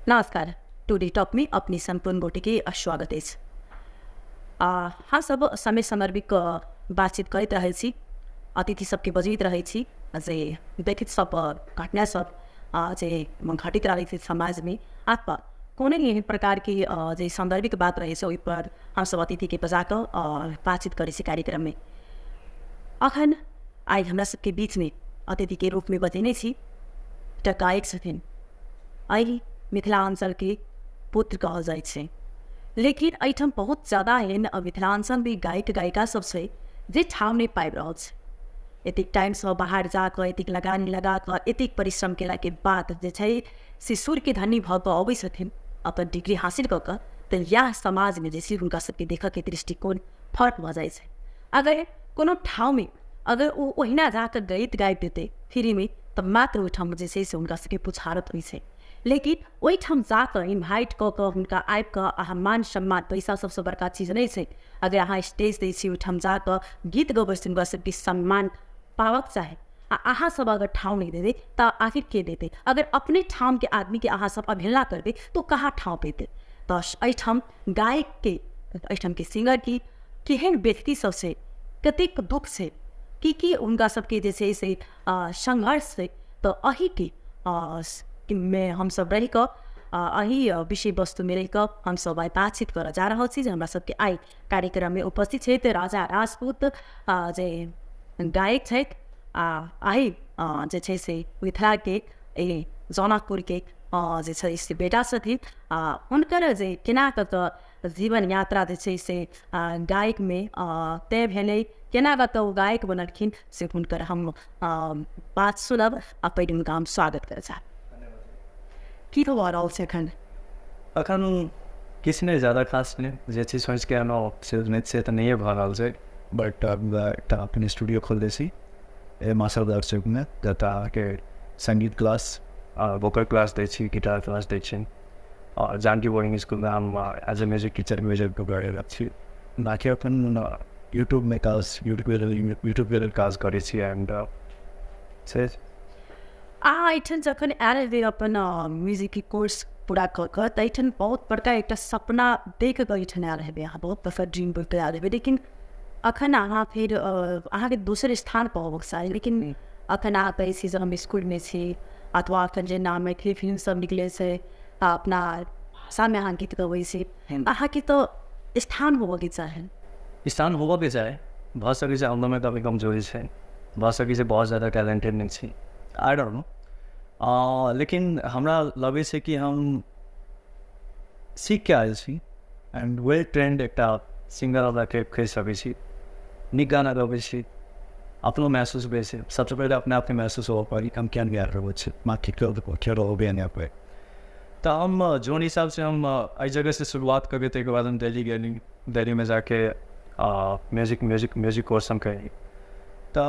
नमस्कार, टुडे टॉकमे अपने सम्पूर्ण गोटेके स्वागत अछि। हमसभ समय समर्पित बातचीत करैत रहै छी, अतिथि सबके बजैत रहै छी जे व्यतीत सब घटना सब जे घटित रहै छै समाजमे अथवा कोनो एहन प्रकारके जे सान्दर्भिक बात रहै छै ओहिपर हमसभ अतिथिके बजा कऽ बातचीत करै छी कार्यक्रममे। अखन आइ हमरा सबके बीचमे अतिथिके रूपमे बजेने छी एकटा गायक छथिन, एहि मिथिलाञ्चलके पुत्र कहल जाइ छै, लेकिन एहिठाम बहुत ज्यादा एहन मिथिलाञ्चलमे गायक गायिका सब छै जे ठाम नहि पाबि रहल छै। एतेक टाइमसँ बाहर जाकऽ एतेक लगानी लगाकऽ एतेक परिश्रम केलाके बाद जे छै से सुरके धनी भऽ कऽ अबै छथिन अपन डिग्री हासिल कऽ कऽ, तऽ इएह समाजमे जे छै हुनका सबके देखऽके दृष्टिकोण फर्क भऽ जाइ छै। अगर कोनो ठाममे अगर ओ ओहिना जाकऽ गीत गाबि देतै फ्रीमे तऽ मात्र ओहिठाम जे छै से हुनका सबके पुछारत होइ छै, लेकिन ओहिठाम जाकऽ इन्वाइट कऽ कऽ हुनका आबिकऽ अहाँ मान सम्मान पैसा सबसँ बड़का चीज नहि छै। अगर अहाँ स्टेज दै छी ओहिठाम जाकऽ गीत गबै छी हुनका सबके सम्मान पाबक चाही, आ अहाँ सब अगर ठाउँ नहि देबै तऽ आखिर के देतै? अगर अपने ठामके आदमीके अहाँ सब अवहेलना करबै तऽ ओ कहाँ ठाउँ पेतै? तऽ एहिठाम गायकके एहिठामके सिंगरके केहन व्यक्ति सब छै, कतेक दुःख छै, की की हुनका सबके जे छै से संघर्ष छै, तऽ एहिके मे हमसब रहिकऽ एहि विषय वस्तुमे रहिकऽ हमसब आइ बातचीत करऽ जा रहल छी। जे हमरा सबके आइ कार्यक्रममे उपस्थित छथि राजा राजपूत जे गायक छथि आ एहि जे छै से मिथिलाके एहि जनकपुरके जे छै से बेटा छथिन। आ हुनकर जे केना कऽ कऽ जीवन यात्रा जे छै से गायकमे तय भेलै, केना कऽ कऽ ओ गायक बनलखिन, से हुनकर हम बात सुनब आ पहिले हुनका हम स्वागत करऽ चाहब। की भऽ रहल छै एखन? एखन किछु नहि ज्यादा खास नहि, जे चीज सोचिके एलहुँ से नहि से तऽ नहिए भऽ रहल छै, बट एकटा अपन स्टूडियो खोलने छी मास्टर बाजार चौकमे, जतऽ अहाँके सङ्गीत क्लास, वोकल क्लास दै छी, गिटार क्लास दै छी, आओर जानकी बोर्डिंग स्कूलमे हम एज ए म्यूजिक टीचर कार्यरत छी। बाँकी अपन यूट्यूबमे काज यूट्यूबके लेल काज करै छी एंड से। अहाँ एहिठाम जखन आयल हेबै अपन म्यूजिकके कोर्स पूरा कऽ कऽ, तऽ एहिठाम बहुत बड़का एकटा सपना देख कऽ एहिठाम आयल हेबै अहाँ, बहुत बड़का ड्रीम बोलि कऽ आयल हेबै, लेकिन अखन अहाँ फेर अहाँके दोसर स्थान पर होबक चाही, लेकिन अखन अहाँ कहै छी जे हम इसकुलमे छी अथवा अखन जेना मैथिली फिल्म सब निकलै छै आ अपना भाषामे अहाँ गीत गबै छी, अहाँके तऽ स्थान होबऽके चाही। स्थान होबऽके चाही, भऽ सकै छै हमरामे कभी कमजोरी छै, भऽ सकै छै बहुत ज्यादा टैलेंटेड नहि छी, I don't know, लेकिन हमरा लगै छै कि हम सीखके आयल छी एंड वेल ट्रेंड एकटा सिंगर हमराके कहि सकै छी। नीक गाना गबै छी, अपनो महसूस होइ छै, सबसँ पहिले अपने आपके महसूस होबऽ पड़ी हम केहन गाबि रहल छी, पे तऽ हम जोन हिसाबसँ हम एहि जगहसँ शुरुआत करबै, ताहिके बाद हम दिल्ली गेली, दिल्लीमे जाके म्यूजिक म्यूजिक म्यूजिक कोर्स हम कयली, तऽ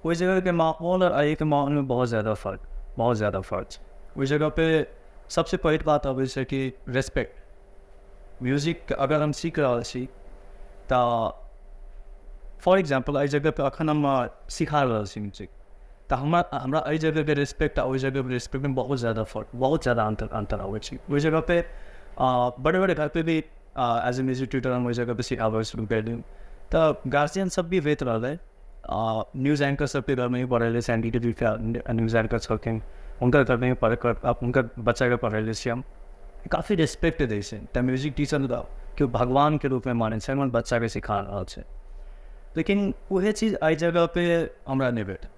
ओहि जगहके माहौल आओर एहिके माहौलमे बहुत ज्यादा फर्क, बहुत ज्यादा फर्क छै। ओहि जगहपर सबसँ पहिल बात अबै छै कि रेस्पेक्ट। म्यूजिक अगर हम सीख रहल छी तऽ फॉर एग्जाम्पल एहि जगहपर एखन हम सिखा रहल छी म्यूजिक, तऽ हमरा हमरा एहि जगहके रेस्पेक्ट आ ओहि जगहके रेस्पेक्टमे बहुत ज्यादा फर्क, बहुत ज्यादा अन्तर अन्तर अबै छै। ओहि जगहपर बड़े बड़े घरपर भी एज ए म्यूजिक ट्यूटर हम ओहि जगहपर सिखाबै शुरू कयली, तऽ गार्जियन सब भी होइत रहलै, न्यूज एंकर सबके घरमे भी पढ़ेले छै, N D T V के न्यूज एंकर छलखिन, हुनकर घरमे भी पढ़ हुनकर बच्चाके पढ़ेले छियै हम, काफी रेस्पेक्ट दै छै। तऽ म्यूजिक टीचर केओ भगवानके रूपमे मानै छै, हमर बच्चाके सिखा रहल छै, लेकिन उएह चीज एहि जगहपर हमरा नहि भेटल।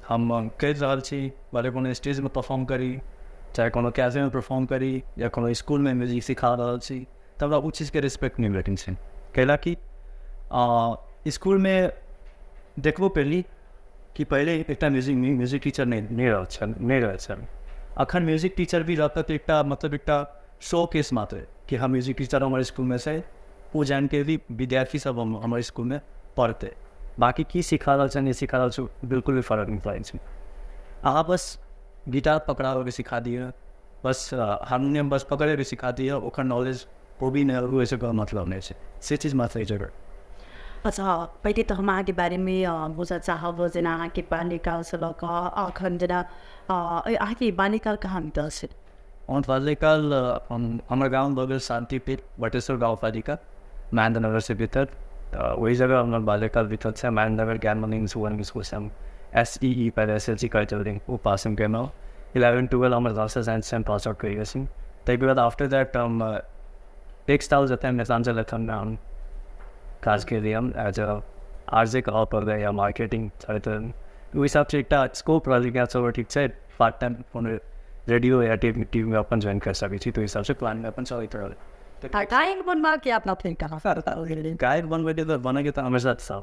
हम करि रहल छी, भले कोनो स्टेजमे परफॉर्म करी, चाहे कोनो कैफेमे परफॉर्म करी, या कोनो इसकुलमे म्यूजिक सिखा रहल छी, तऽ हमरा ओ चीजके रेस्पेक्ट नहि भेटै छै। कैलाकि इसकुलमे देखबो कयली कि पहिले एकटा म्यूजिक म्यूजिक टीचर नहि नहि रहल छल, नहि रहै छल। अखन म्यूजिक टीचर भी रहतै तऽ एकटा मतलब एकटा शो केस मात्र कि हँ म्यूजिक टीचर हमर इसकुलमे छै, ओ जानिके भी विद्यार्थी सब हमर इसकुलमे पढ़तै, बाँकी की सिखा रहल छै नहि सिखा रहल छै बिल्कुल भी फर्क नहि पड़ै छै। अहाँ बस गिटार पकड़ाबैके सिखा दिअ, बस हारमोनियम बस पकड़ैके सिखा दिअ, ओकर नॉलेज हो भी नहि हो ओहिसँ कोनो मतलब नहि छै, से चीज मात्र एहि जगह। अच्छा, पहिले तऽ हम अहाँके बारेमे बुझऽ चाहब, जेना अहाँके बाल्यकालसँ लऽ कऽ अखन जेना अहाँके बाल्यकाल कहाँ बितल छै? हम बाल्यकाल हमर गाँव भऽ गेल शान्तिपीठ बटेश्वर गाउँपालिका, महेन्द्रनगरसँ भीतर। तऽ ओहि जगह हमर बाल्यकाल बीतल छै। महेन्द्रनगर ज्ञान मन्दिर सुवन स्कूलसँ हम एस ई ई, पहिले एस एल सी कहैत छथिन, ओ पास हम केलहुँ। 11 12 हमर खालसा साइंस हम पास आउट करि छी। ताहिके बाद आफ्टर that हम एक साल जतऽ मिथिलाञ्चल एफएममे हम काज केलियै। हम एज अ आर जे कहऽ पड़लै या मार्केटिंग, तऽ ओहि हिसाबसँ एकटा स्कोप रहलै कि चलो ठीक छै, पार्ट टाइम कोनो रेडियो या टीवीमे अपन ज्वाइन कर सकै छी। तऽ ओहि हिसाबसँ प्लानमे अपन चलैत रहलै। गायक बनबाके अपना फेर कहाँ? गायक बनबैके तऽ बनैके तऽ हमेशा सब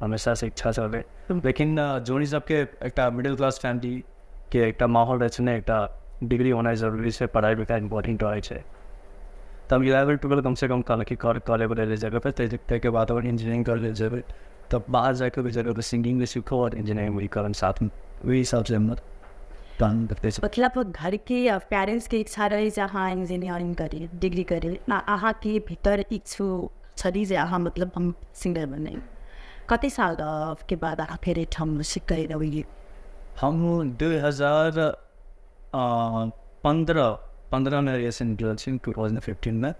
हमेशासँ इच्छा छलै, लेकिन जोनी सबके एकटा मिडिल क्लास फैमिलीके एकटा माहौल रहै छै ने, एकटा डिग्री होनाइ जरूरी छै, पढ़ाइ लिखाइ इम्पोर्टेंट रहै छै। तऽ हम 11 12 कमसँ कम कहलक कि कऽ लेबै रहै जगहपर, ताहिके बाद अगर इंजीनियरिंग कर लेल जेबै तऽ बाहर जाके भी जगहपर सिंगिंग भी सीखो आओर इंजीनियरिंग भी करब साथमे। ओहि हिसाबसँ हमर प्लान देखै छै। मतलब घरके प्यारेन्ट्सके इच्छा रहै जे अहाँ इन्जिनियरिंग करी, डिग्री करी, आ अहाँके भीतर इच्छु छली जे अहाँ मतलब हम सिङ्गर बनी। कति साल के बाद अहाँ फेर एहिठाम सिखै अबैए? हम 2015 पन्द्रहमे एहिसँ निकलल छी, 2015मे।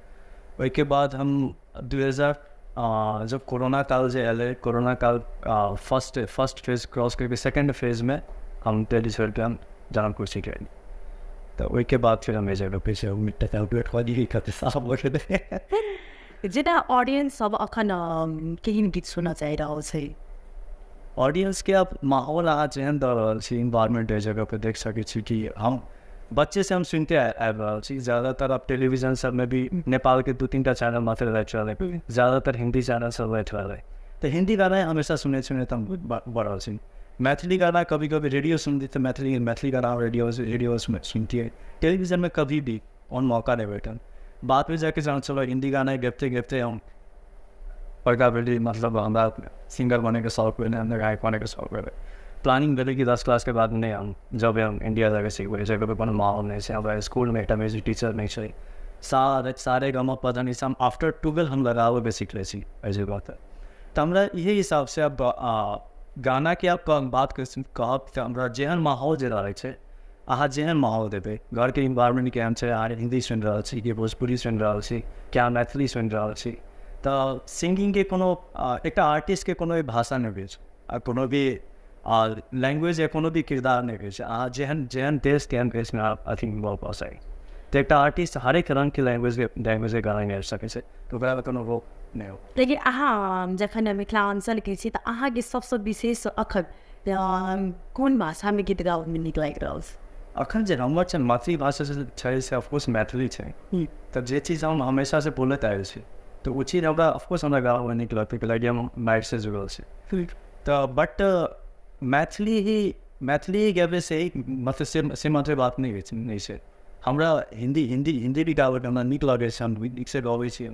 ओहिके बाद हम 2000 जब कोरोना काल जे एलै, कोरोना काल फर्स्ट फर्स्ट फेज क्रॉस करिके सेकेंड फेजमे हम दिल्ली छोड़िके हम जनकपुर सीख एली। तऽ ओहिके बाद फेर हम एहि जगह पे साफ भऽ गेलै। जेना ऑडियंस सब अखन केहन गीत सुनऽ चाहि रहल छै? ऑडियंसके अब माहौल अहाँ जेहन दऽ रहल छी, इन्वायरमेंट एहि जगह पे देख सकै छी कि हम बच्चे से हम सुनते आबि रहल छी। ज़्यादातर अब टेलीविजन सबमे भी नेपालके दू तीन टा चैनल मात्र रहैत रहलै, ज़्यादातर हिन्दी चैनल सब रहैत रहलै। तऽ हिन्दी गाना हमेशा सुनैत सुनैत हम बढ़ल छी। मैथिली गाना कभी कभी रेडियो सुनती तऽ मैथिली मैथिली गाना रेडियो रेडियो सुनतियै, टेलीविजनमे कभी भी ओहन मौका नहि भेटल। बादमे जाके जहन चलो हिन्दी गाना गाबिते गाबिते हम बड़का भेली, मतलब हमरा सिंगर बनैके शौक भेलै, हमरा गायक बनैके शौक भेलै। प्लानिंग भेलै कि 10 क्लासके बाद नहि, हम जब हम इंडिया जाके सिखबै, जगह पे कोनो माहौल नहि छै, हमरा स्कूलमे एकटा म्यूजिक टीचर नहि छै। सारे सारे गम पता नहीं, हम आफ्टर 12 हम लगाबैके सीख लै छी एहि जगह। तऽ हमरा इहे हिसाबसँ अब गानाके आब बात कहब तऽ हमरा जेहन माहौल जे रहै छै, अहाँ जेहन माहौल देबै, घरके इन्वायरमेंट केहन छै, अहाँ हिन्दी सुनि रहल छी कि भोजपुरी सुनि रहल छी कि अहाँ मैथिली सुनि रहल छी, तऽ सिंगिंगके कोनो एकटा आर्टिस्टके कोनो भी भाषा नहि होइ छै आ कोनो भी लैंग्वेज या कोनो भी किरदार नहि होइ छै। अहाँ जेहन जेहन देश तेहन देशमे अहाँ अथी भऽ सकै। तऽ एकटा आर्टिस्ट हरेक रङ्गके लैंग्वेजके लैंग्वेजके गाना गाबि सकै छै, तऽ ओकरा कोनो रोक नहि हो। लेकिन अहाँ जखन मिथिलाञ्चलके छी तऽ अहाँके सबसँ विशेष अखन कोन भाषामे गीत गाबैमे नीक लागि रहल छै? अखन जे हमर छै मातृभाषा छै से ऑफकोर्स मैथिली छै। तऽ जे चीज हम हमेशासँ बोलैत आयल छी, तऽ ओ चीज हमरा ऑफकोर्स हमरा गाबऽमे नीक लगतै, कैलाकि हम माटिसँ जुड़ल छी। तऽ बट मैथिली ही मैथिली ही गाबै से ही मतलब से से मात्र बात नहि होइ छै, नहि छै। हमरा हिन्दी हिन्दी हिन्दी भी गाबैके हमरा नीक लगै छै, हम नीकसँ गबै छी।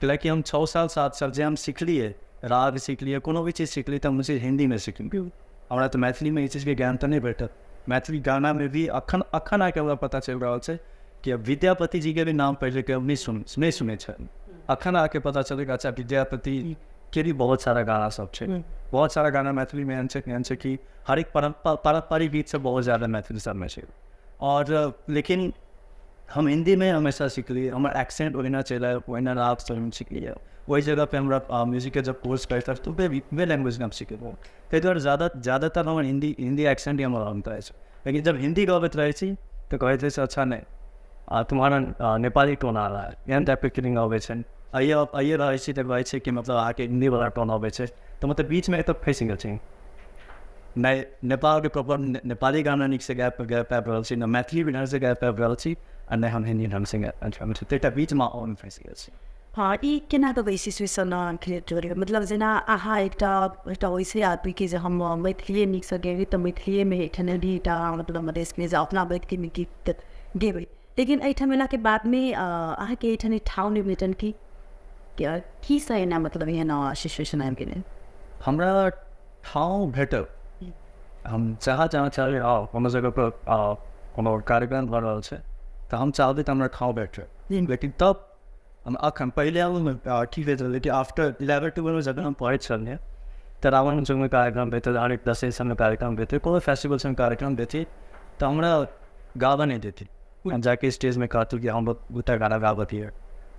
कैलाकि हम 6 साल 7 साल जे हम सिखलियै, राग सिखलियै, कोनो भी चीज सिखलियै, तऽ हम ओ चीज हिन्दीमे सिखलियै। हमरा तऽ मैथिलीमे ई चीजके ज्ञान तऽ नहि भेटल। मैथिली गानामे भी अखन अखन आके हमरा पता चलि रहल छै कि अब विद्यापति जीके भी नाम पहिले के नहि सुनै छल। अखन आके पता चलै कि अच्छा, विद्यापति के भी बहुत सारा गाना सब छै। बहुत सारा गाना मैथिलीमे एहन छै, एहन छै कि हरेक पारम्परिक गीत सब बहुत ज्यादा मैथिली सबमे छै। आओर लेकिन हम हिन्दीमे हमेशा सिखलियै, हमर एक्सेंट ओहिना चलि आयल, ओहिना राग सब हम सिखलियै। ओहि जगह पे हमरा म्यूजिकके जब कोर्स करैत तऽ वे लैंग्वेजमे हम सिखलियै। ताहि दुआरे ज्यादातर हमर हिन्दी हिन्दी एक्सेंट ही हमर आबैत रहै छै। लेकिन जब हिन्दी गबैत रहै छी तऽ कहैत रहै छै, अच्छा नहि, तुम्हारा नेपाली टोन आ रहा है, एहन टाइपके फीलिंग अबै छै। आइए आइए रहै छी तऽ कहै छै कि मतलब अहाँके हिन्दीवला टोन अबै छै। तऽ मतलब बीचमे एतऽ फँसि गेल छी, नहि नेपालके प्रॉपर नेपाली गाना नीकसँ गाबि गाबि पाबि रहल छी, नहि मैथिली भी ढङ्गसँ गाबि पाबि रहल छी आ नहि हम हिन्दी ढङ्गसँ गाबि पाबि रहल छी। तऽ एकटा बीचमे हम फँसि गेल छी। हँ, ई केना कऽ सिचुएशन क्रिएट भेलै? मतलब जेना अहाँ एकटा एकटा होइ छै आदमीके जे हम मैथिलीए नीकसँ गेबै तऽ मैथिलीएमे एहिठाम भी एकटा मतलब मधेशमे जे अपना मैथिलीमे गीत गेबै, लेकिन एहिठाम एलाके बादमे अहाँके एहिठाम ठाउँ नहि भेटल कि की से एना मतलब एहन सिचुएशन आबि गेलै? हमरा ठाउँ भेटल। हम जहाँ जहाँ चाहबै, कोनो जगहपर कोनो कार्यक्रम भऽ रहल छै तऽ हम चाहबै तऽ हमरा ठाउँ भेटल। लेकिन तब हम अखन पहिले हम की होइत रहलै कि आफ्टर 11 12 जखन हम पढ़ैत छलियै तऽ रावण चौकमे कार्यक्रम भेटल, हरेक दसैँ सबमे कार्यक्रम भेटै, कोनो फेस्टिवल सबमे कार्यक्रम भेटै तऽ हमरा गाबऽ नहि देथिन। हम जाके स्टेजमे कहतहुँ कि हम दूटा गाना गाबऽ दिअ,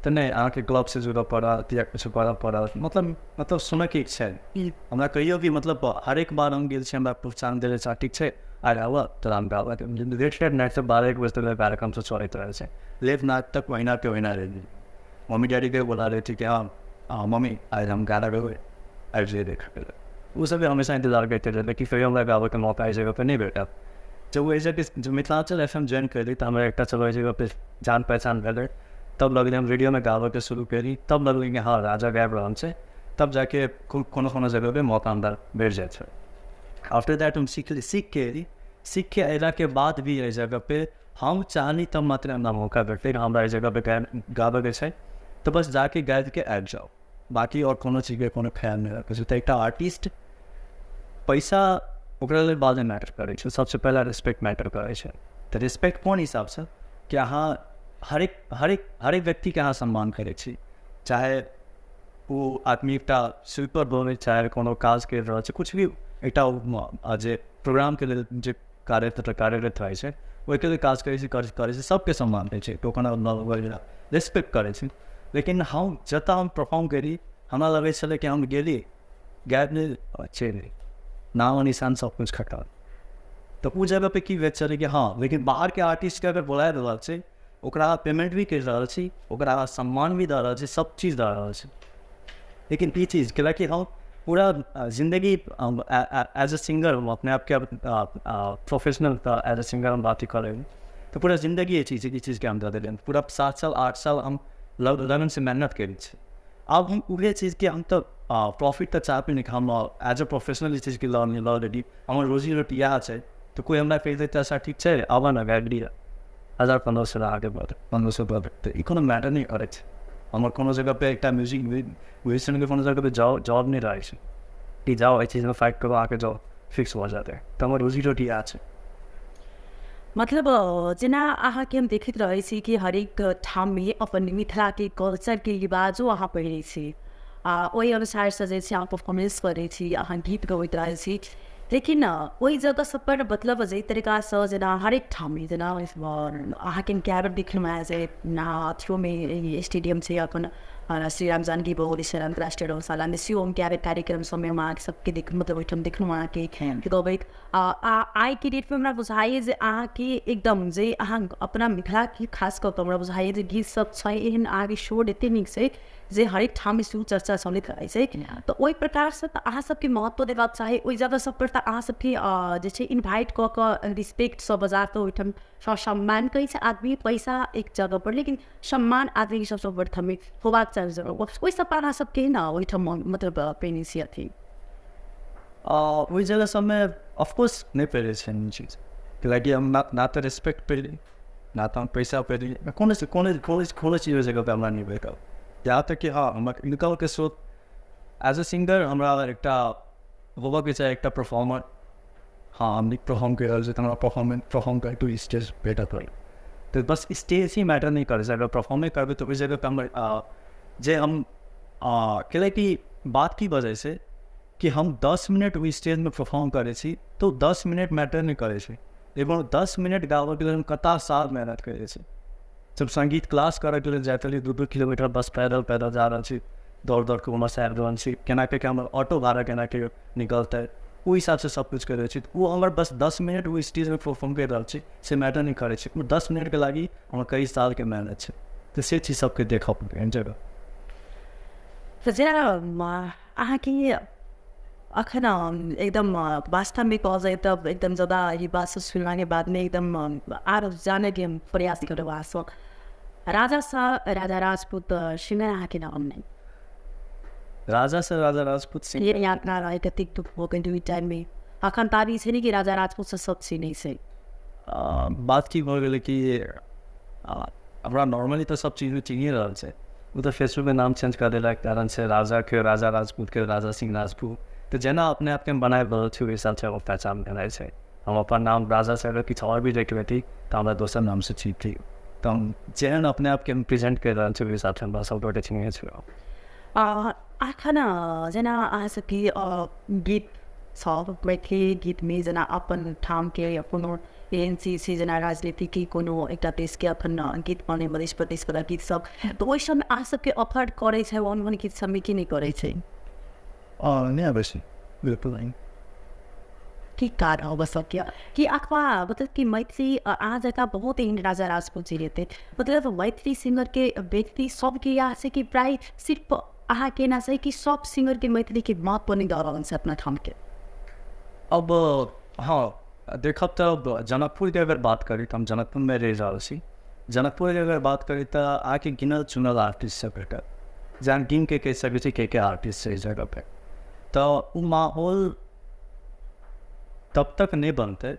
तऽ नहि, अहाँके क्लबसँ जुड़ऽ पड़त या किछु करऽ पड़त। मतलब सुनऽके इच्छा है हमरा। कहियो भी मतलब हरेक बार हम गेल छी, हमरा प्रोत्साहन देले छै, ठीक छै आइ आबऽ तऽ हम गाबऽ। लेट लेट नाइट से 12-1 बजे तक कार्यक्रम सब चलैत रहै छै, लेट नाइट तक महीना के महीना रहि। मम्मी डैडीके बोला रहे थे कि हाँ मम्मी आज हम गाना गबै, आबि जाइए देखऽके लेल। ओ सब भी हमेशा इंतजार करते रहै कि कहियो हमरा गाबऽके मौका एहि जगहपर नहि भेटत। जब ओहि जगह जब मिथिलाञ्चल एफ एम ज्वाइन कयली तऽ हमरा एकटा चलो एहि जगहपर जान पहचान भेलै, तब लगलै हम रेडियोमे गाबऽके शुरू कयली, तब लगलै कि हाँ राजा गाबि रहल छै, तब जाके कोनो कोनो जगहपर मौका हमरा भेट जाइ छै। आफ्टर that हम सीखके अयली। सीखके अयलाके बाद भी एहि जगहपर हम चाहली तब मात्र हमरा मौका भेटलै। हमरा एहि जगहपर गाबऽके छै तऽ बस जाके गाबिके आबि जाउ, बाकी आओर कोनो चीजके कोनो ख्याल नहि रखै छै। तऽ एकटा आर्टिस्ट पैसा ओकरा लेल बादमे मैटर करै छै, सबसँ पहिला रिस्पेक्ट मैटर करै छै। तऽ रिस्पेक्ट कोन हिसाबसँ कि अहाँ हरेक हरेक हरेक व्यक्तिके अहाँ सम्मान करै छी, चाहे ओ आदमी एकटा स्वीपर बनै, चाहे कोनो काज करि रहल छै, किछु भी एकटा जे प्रोग्रामके लेल जे कार्यरत रहै छै ओहिके लेल काज करै छै, करै छै, सबके सम्मान दै छै, टोकन रिस्पेक्ट करै छै। लेकिन हम जतऽ हम परफॉर्म करी हमरा लगै छलै कि हम गेली गाबि चलि, नाम निशान सब कुछ खतम। तऽ ओ जगहपर की भेल छलै कि हाँ, लेकिन बाहरके आर्टिस्टके अगर बोला रहल छै, ओकरा पेमेंट भी करि रहल छी, ओकरा सम्मान भी दऽ रहल छी, सब चीज दऽ रहल छी, लेकिन ई चीज कैलाकि हम पूरा जिन्दगी एज ए सिंगर हम अपने आपके प्रोफेशनल एज ए सिंगर हम बात करै तऽ पूरा जिन्दगी ई चीजके हम दऽ देलियनि। पूरा 7 साल 8 साल हम लगनसँ मेहनत करै छी। आब हम उहे चीजके हम तऽ प्रॉफिट तऽ चाहबे नहि, हम एज ए प्रोफेशनल ई चीजके लऽ लेली, हमर रोजी रोटी इएह छै। तऽ कोइ हमरा कहि देतै अच्छा ठीक छै आबऽ ने गाबि लिअ, 1000-1500 अहाँके बढ़त, 1500 बढ़त, तऽ ई कोनो मैटर नहि करै छै। हमर कोनो जगहपर एकटा म्यूजिक म्यूजिशियनके कोनो जगहपर जॉब नहि रहै छै कि जाउ एहि चीजमे फाइट करू अहाँके जॉब फिक्स भऽ जेतै। तऽ हमर रोजी रोटी इएह छै। मतलब जेना अहाँके हम देखैत रहै छी कि हरेक ठाममे अपन मिथिलाके कल्चरके लिबाजो अहाँ पहिरै छी आ ओहि अनुसारसँ जे छै अहाँ परफॉर्मेंस करै छी, अहाँ गीत गबैत रहै छी। लेकिन ओहि जगह सब पर मतलब जाहि तरीकासँ जेना हरेक ठाममे जेना अहाँके हम कए बेर देखलहुँ हेँ जे अथियोमे स्टेडियम छै अपन श्री राम जानकी बहुल अन्तर्राष्ट्रीय रङ्गशालामे सेहो हम कए बेर कार्यक्रम सबमे हम अहाँके सबके देख मतलब ओहिठाम देखलहुँ अहाँके गबैत। आइके डेटमे हमरा बुझाइए जे अहाँके एकदम जे अहाँ अपना मिथिलाके खास कऽ कऽ हमरा बुझाइए जे गीत सब छै एहन अहाँके शोर एते नीक छै जे हरेक ठाममे सेहो चर्चा चलैत रहै छै। तऽ ओहि प्रकारसँ तऽ अहाँ सबके महत्व देबाक चाही ओहि जगह सब पर। तऽ अहाँ सबके जे छै इन्वाइट कऽ कऽ रिस्पेक्टसँ बजा कऽ ओहिठाम सम्मान कहै छै आदमी, पैसा एक जगह पर, लेकिन सम्मान आदमीके सबसँ प्रथम होबाक चाही जरूर। ओहि सब पर अहाँ सबके ने ओहिठाम मतलब पहिने छी अथी ओहि जगह सबमे ऑफकोर्स नहि पहिरै छै एहन चीज, कैलाकि हम ना तऽ रिस्पेक्ट पेली ना तऽ हम पैसा पेली, कोनो कोनो कोनो कोनो चीज ओहि जगहपर हमरा नहि भेटल। यहाँ तक कि हाँ हमर इनकमके स्रोत एज ए सिंगर हमरा एकटा होबऽके चाही एकटा परफॉर्मर, हाँ हम नीक परफॉर्म करि रहल छी तऽ हमरा परफॉर्म करैके स्टेज भेटत रहै, तऽ बस स्टेज ही मैटर नहि करै छै। अगर परफॉर्मे करबै तऽ ओहि जगहपर हमर जे हम कैलाकि बात की भऽ जाइ छै कि हम 10 मिनट ओहि स्टेजमे परफॉर्म करै छी तऽ 10 मिनट मैटर नहि करै छै, लेकिन 10 मिनट गाबऽके लेल हम कता साल मेहनत करै छी। जब सङ्गीत क्लास करऽके लेल जाइत रहली 2-2 किलोमीटर बस पैदल पैदल जा रहल छी, दौड़ दौड़के उम्हरसँ आबि रहल छी, केना कऽ हमर ऑटो भाड़ा केना के निकलतै ओहि हिसाबसँ सबकिछु करै छी। ओ हमर बस 10 मिनट ओहि स्टेजमे परफॉर्म करि रहल छी से मैटर नहि करै छै, ओ 10 मिनटके लागि हमर कई सालके मेहनत छै। तऽ से चीज सबके देखऽ पड़तै एहन जगह। तऽ जेना अहाँके अखन एकदम वास्तवमे कहल जाय तऽ एकदम ज्यादा ई बात सब सुनलाके बादमे एकदम आर जानैके हम प्रयास करब अहाँसँ। राजा सँ राजा राजपूत सिंह अहाँके नाम नहि, राजा सँ राजा राजपूत सिंह ये यातना रहै कतेक दुःख भऽ गेल ओहि टाइममे। अखन तऽ आब ई छै ने कि राजा राजपूतसँ सब चिन्है छै। बात की भऽ गेलै कि हमरा नॉर्मली तऽ सब चीजमे चिन्हिए रहल छै, ओ तऽ फेसबुकमे नाम चेंज कऽ देलक कारण छै राजाके राजा राजपूतके राजा सिंह राजपूत। तऽ जेना अपने आपके हम बनाबि रहल छी ओहि हिसाबसँ हमर पहचान बनाइ छै। हम अपन नाम राजा से अगर किछु आओर भी राखि लेती तऽ हमरा दोसर नामसँ चिन्हती। तऽ हम जेहन अपने आपके हम प्रेजेंट करि रहल छी ओहि हिसाबसँ हमरा सब गोटे चिन्है छै। अखन जेना अहाँ सबके गीत सब मैथिली गीतमे जेना अपन ठामके या कोनो एहन चीज छै जेना राजनीतिके कोनो एकटा देशके अपन गीत बने मधेश प्रदेशवला गीत सब, तऽ ओहि सबमे अहाँ सबके ऑफर करै छै ओहन ओहन गीत सबमे कि नहि करै छै? नहि आबै छै, बिल्कुल नहि। की कारण होबऽ सकैए कि अथवा मतलब कि मैथिली अहाँ जकाँ बहुत एहन राजा राजपूत जी हेतै, मतलब मैथिली सिङ्गरके व्यक्ति सबके इएह छै कि प्राय सिर्फ अहाँके एना छै कि सब सिङ्गरके मैथिलीके महत्व नहि दऽ रहल छै अपना ठामके? अब हँ, देखब तऽ जनकपुरके अगर बात करी तऽ हम जनकपुरमे रहि रहल छी। जनकपुरके अगर बात करी तऽ अहाँके गिनल चुनल आर्टिस्ट सब भेटत, जहन गिनके कहि सकै छी के के आर्टिस्ट छै एहि जगहपर। तऽ ओ माहौल तब तक नहि बनतै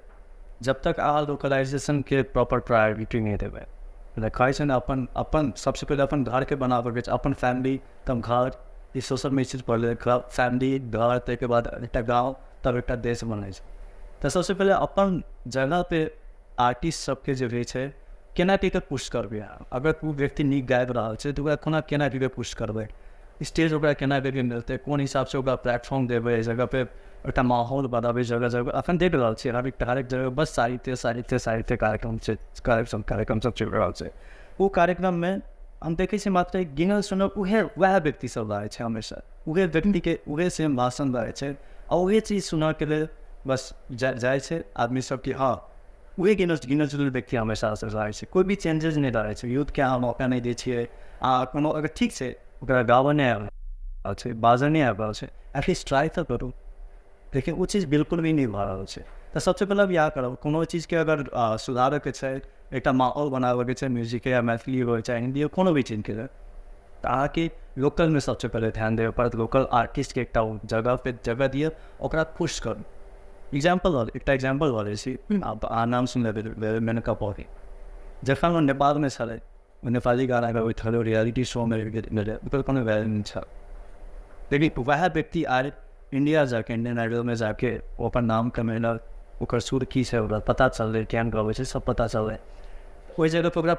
जब तक अहाँ लोकलाइजेशनके प्रॉपर प्रायोरिटी नहि देबै। मतलब कहै छै ने, अपन अपन सबसँ पहिले अपन घरके बनाबऽके छै, अपन फैमिली, तब घर। ई सोशल मैसेज पढ़लै, फैमिली, घर, ताहिके बाद एकटा गाँव, तब एकटा देश बनै छै। तऽ सबसँ पहिले अपन जगहपर आर्टिस्ट सबके जे होइ छै केना कऽ कऽ पुश करबै अहाँ। अगर ओ व्यक्ति नीक गाबि रहल छै तऽ ओकरा कोना केना कऽ कऽ पुश करबै, स्टेज ओकरा केना कऽ कऽ मिलतै, कोन हिसाबसँ ओकरा प्लेटफॉर्म देबै, एहि जगहपर एकटा माहौल बनाबै। जगह जगह अखन देख रहल छियै, हरेक हरेक जगह बस साहित्य साहित्य साहित्य कार्यक्रम छै, कार्यक्रम कार्यक्रम सब चलि रहल छै। ओ कार्यक्रममे हम देखै छियै मात्र गिनल चुनल उएह वएह व्यक्ति सब रहै छै, हमेशा उएह व्यक्तिके उएह सेम भाषण रहै छै आ उएह चीज सुनऽके लेल बस जाइ छै आदमी सब कि हँ उएह गिनल गिनल चुनल व्यक्ति हमेशा से रहै छै। कोइ भी चेंजेस नहि रहै छै। यूथके अहाँ मौका नहि दै छियै। आ कोनो अगर ठीक छै ओकरा गाबऽ नहि आबि रहल छै, बाजऽ नहि आबि रहल छै, एटलीस्ट ट्राइ तऽ करू। लेकिन ओ चीज बिल्कुल भी नहि भऽ रहल छै। तऽ सबसँ पहिले इएह करब, कोनो चीजके अगर सुधारऽके छै, एकटा माहौल बनाबऽके छै म्यूजिकके, या मैथिली हो चाहे हिन्दी हो, कोनो भी चीजके लेल, तऽ अहाँके लोकलमे सबसँ पहिले ध्यान देबऽ पड़त। लोकल आर्टिस्टके एकटा जगहपर जगह दिअ, ओकरा पुश करू। एग्जाम्पल, एकटा एग्जाम्पल भऽ जाइ छी, आब अहाँ नाम सुनि लेबै, मेनका पौड़ी। जखन ओ नेपालमे छलै, ओ नेपाली गाना गबैत छलै, रियलिटी शोमे गेलै, ओकर कोनो वैल्यू नहि छल। लेकिन वएह व्यक्ति आइ इंडिया जाके, इंडियन आइडलमे जाके ओ अपन नाम कमेलक, ओकर सुर की छै ओकरा पता चललै, केहन गबै छै सब पता चललै। ओहि जगहपर ओकरा